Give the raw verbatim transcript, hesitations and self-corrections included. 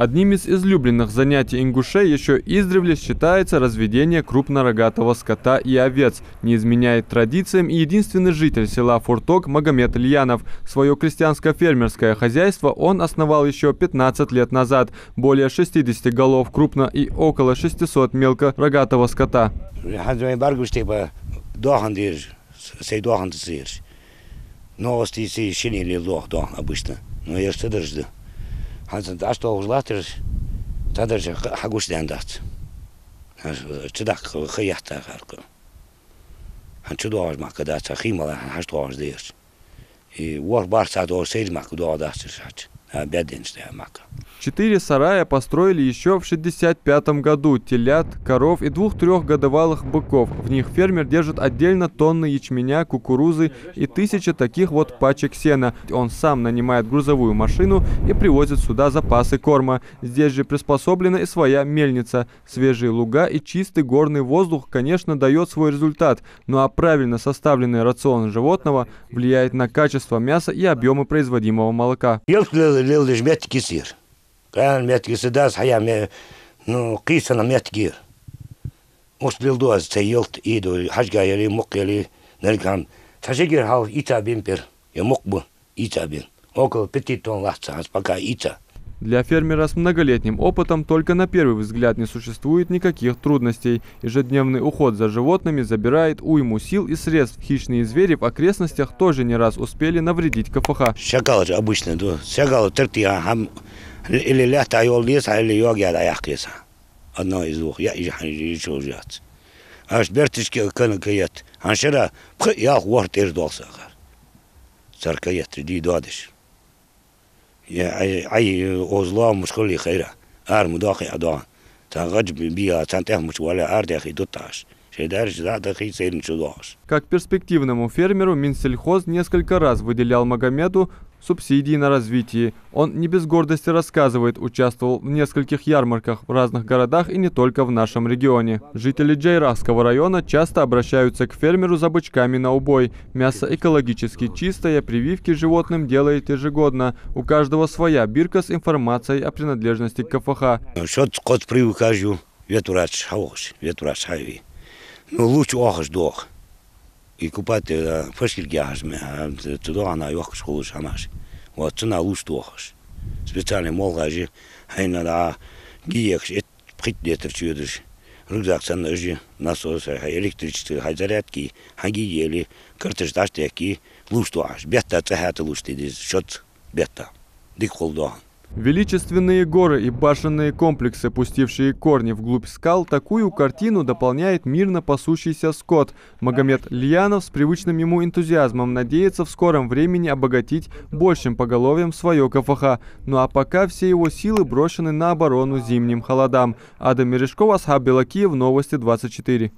Одним из излюбленных занятий ингушей ещё издревле считается разведение крупнорогатого скота и овец. Не изменяет традициям и единственный житель села Фурток Магомед Льянов. Своё крестьянско-фермерское хозяйство он основал ещё пятнадцать лет назад. Более шестидесяти голов крупно- и около шестисот мелкорогатого скота. Хьанз вай баргуш типа доахан дирж, сай доахан дирж. Но ости сай шине лел доах доахан обычно. Но ерш ца дарж да. Хьанз даштол уж латтарж, ца дарж хьагуш ден дац. Чудак хаяхта харка. Хьан чу доагӀаш махка дац, хий мала хьан хьаш доагӀаш дерч. И ворхӀ бархӀ сахьат доагӀаш сайри махка доагӀа дац хьач. А беденч да махка. Четыре сарая построили ещё в шестьдесят пятом году, телят, коров и двух-трёх годовалых быков. В них фермер держит отдельно тонны ячменя, кукурузы и тысяча таких вот пачек сена. Он сам нанимает грузовую машину и привозит сюда запасы корма. Здесь же приспособлена и своя мельница. Свежие луга и чистый горный воздух, конечно, даёт свой результат, ну а правильно составленный рацион животного влияет на качество мяса и объёмы производимого молока. Ялт лел-, лелдеш меттигисир. Каян меттигиса дас хьая ме-, ну, кхийсана меттигир. Ус лел дуаз цай ялт иду, хьажга яли, мукъ яли, нарган. Цхьа шигир хьал ица бимпир, я мукъ бу. Ица бен. Около пяти тонн лац хьанз пока ица. Для фермера с многолетним опытом только на первый взгляд не существует никаких трудностей. Ежедневный уход за животными забирает уйму сил и средств. Хищные звери в окрестностях тоже не раз успели навредить КФХ. Шакал же обычно, да. Шакал тырти, а, хам, или лята йол лес, а, или йог яд, а, яхкес, а. Одно из двух. Я и же, хьан же, и же уже яц. Аш бертишки кана каят. Хьан шера, пх, ялх ворхӀ тӀера долса ахар. Цар каят, ди додиш. Я, ай, ай, оз лоамаш хулий хайра. Ар ма дохи а доан. Цан гӀадж би-, биа, цан тӀехмаш валя ар дехи дутташ. Шей дарж за дахи церин чу доаш. Как перспективному фермеру Минсельхоз несколько раз выделял Магомеду субсидии на развитие. Он не без гордости рассказывает, участвовал в нескольких ярмарках в разных городах и не только в нашем регионе. Жители Джейрахского района часто обращаются к фермеру за бычками на убой. Мясо экологически чистое, прививки животным делает ежегодно. У каждого своя бирка с информацией о принадлежности к КФХ. Шоц кхоц прививкаш ю, ветврач хьавош, ветврач хьави. Ну, луч охаш дох. И купать, э, фашкилг яхаш ме, а, ц-, цу дохана йохкаш хулаш хӀамаш. Вот, цуна луш дохаш. Специальный молгажи, хьайна да, гиекаш, эт, пхит литр чуйдаш. Рюкзак санна ажи, насос, хьай электричество, хьай зарядки, хьан гиели, карташ даш текки, луш дохаш. Бетта цахьата луш дидиз, шоц бетта. Дик хул дохан. Величественные горы и башенные комплексы, пустившие корни вглубь скал, такую картину дополняет мирно пасущийся скот. Магомед Льянов с привычным ему энтузиазмом надеется в скором времени обогатить большим поголовьем своё КФХ. Ну а пока все его силы брошены на оборону зимним холодам. Адам Мережков, Асхаб Белакиев, Новости двадцать четыре.